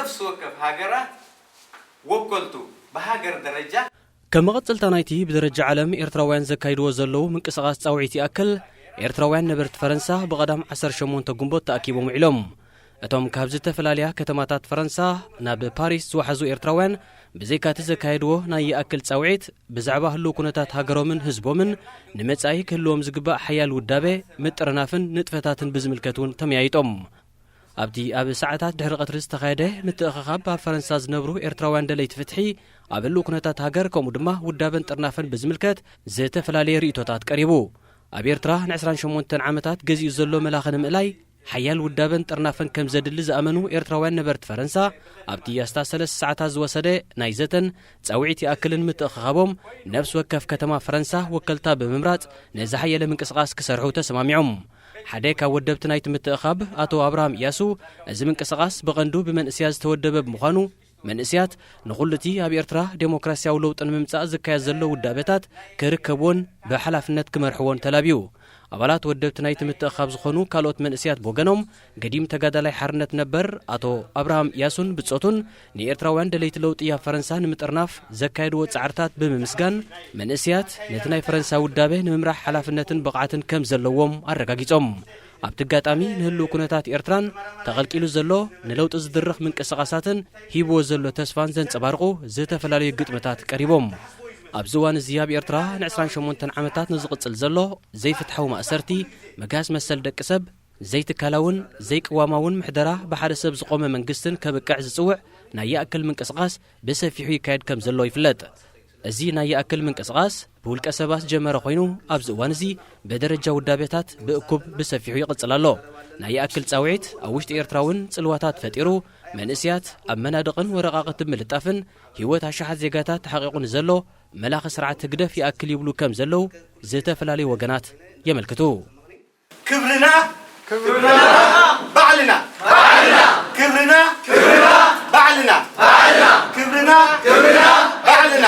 ነፍሲ ወከፍ ሃገራት ወከልቱ ብሃገር ደረጃ ከም መቐጸልታ ናይቲ ብደረጃ ዓለም ኤርትራውያን ዘካይድዎ ዘለዉ ምንቅስቓስ ጻውዒት ይኣክል፣ ኤርትራውያን ነበርቲ ፈረንሳ ብቐዳም ዓሰርተ ሸሞንተ ግንቦት ተኣኪቦም ውዒሎም። እቶም ካብ ዝተፈላለያ ከተማታት ፈረንሳ ናብ ፓሪስ ዝወሓዙ ኤርትራውያን ብዘይካቲ ዘካየድዎ ናይ ይኣክል ጻውዒት፣ ብዛዕባ ህልው ኩነታት ሃገሮምን ህዝቦምን፣ ንመጻኢ ክህልዎም ዝግባእ ሓያል ውዳበ፣ ምጥርናፍን ንጥፈታትን ብዝምልከት እውን ተመያይጦም። ኣብቲ ኣብ ሰዓታት ድሕሪ ቀትሪ ዝተኻየደ ምትእኽኻብ፣ ኣብ ፈረንሳ ዝነብሩ ኤርትራውያን ደለይቲ ፍትሒ፣ ኣብ ህልው ኩነታት ሃገር፣ ከምኡ ድማ ውዳበን ጥርናፈን ብዝምልከት ዝተፈላለየ ርእይቶታት ቀሪቡ። ኣብ ኤርትራ ን ዕስራን ሸሞንተን ዓመታት ገዚኡ ዘሎ መላኺ ንምእላይ፣ ሓያል ውዳበን ጥርናፈን ከም ዘድሊ ዝኣመኑ ኤርትራውያን ነበርቲ ፈረንሳ፣ ኣብቲ ኣስታት ሰለስተ ሰዓታት ዝወሰደ ናይ ዘተን ጻውዒት ይኣክልን ምትእኽኻቦም፣ ነፍሲ ወከፍ ከተማ ፈረንሳ ወከልታ ብምምራጽ፣ ንዝሓየለ ምንቅስቓስ ክሰርሑ ተሰማሚዖም። ሓደ ካብ ወደብቲ ናይቲ ምትእኻብ ኣቶ ኣብርሃም እያሱ፣ እዚ ምንቅስቓስ ብቐንዱ ብመንእስያት ዝተወደበ ብምዃኑ፣ መንእስያት ንኹሉ እቲ ኣብ ኤርትራ ዴሞክራስያዊ ለውጢ ንምምጻእ ዝካየድ ዘሎ ውዳበታት ክርከብዎን ብሓላፍነት ክመርሕዎን ተላብዩ። ኣባላት ወደብቲ ናይቲ ምትእኻብ ዝኾኑ ካልኦት መንእስያት ብወገኖም፣ ገዲም ተጋዳላይ ሓርነት ነበር ኣቶ ኣብርሃም እያሱን ብጾቱን፣ ንኤርትራውያን ደለይቲ ለውጢ ኣብ ፈረንሳ ንምጥርናፍ ዘካየድዎ ጻዕርታት ብምምስጋን፣ መንእስያት ነቲ ናይ ፈረንሳ ውዳበ ንምምራሕ ሓላፍነትን ብቕዓትን ከም ዘለዎም ኣረጋጊጾም። ኣብቲ ኣጋጣሚ፣ ንህልው ኩነታት ኤርትራን ተቐልቂሉ ዘሎ ንለውጢ ዝድርኽ ምንቅስቓሳትን ሂብዎ ዘሎ ተስፋን ዘንጸባርቑ ዝተፈላለዩ ግጥምታት ቀሪቦም። ኣብዚ እዋን እዚ ኣብ ኤርትራ ን ዕስራን ሸሞንተን ዓመታት ንዝቕጽል ዘሎ ዘይፍትሓዊ ማእሰርቲ፣ ምግሃስ መሰል ደቂ ሰብ፣ ዘይትካላውን ዘይቅዋማውን ምሕደራ፣ ብሓደ ሰብ ዝቖመ መንግስትን ከብቅዕ ዝጽውዕ ናይ ይኣክል ምንቅስቓስ ብሰፊሑ ይካየድ ከም ዘሎ ይፍለጥ። እዚ ናይ ይኣክል ምንቅስቓስ ብውልቀ ሰባት ዝጀመረ ኮይኑ፣ ኣብዚ እዋን እዚ ብደረጃ ውዳቤታት ብእኩብ ብሰፊሑ ይቕጽል ኣሎ። ናይ ይኣክል ጻውዒት ኣብ ውሽጢ ኤርትራ እውን ጽልዋታት ፈጢሩ፣ መንእስያት ኣብ መናድቕን ወረቓቕትን ብምልጣፍን፣ ህይወት ኣሽሓት ዜጋታት ተሓቒቑ ንዘሎ መላኺ ስርዓት ህግደፍ ይኣክል ይብሉ ከም ዘለዉ ዝተፈላለዩ ወገናት የመልክቱ። ክብርና ክብርና ባዕልና ባዕልና ክብርና ክብርና ባዕልና ባዕልና ክብርና ክብርና ባዕልና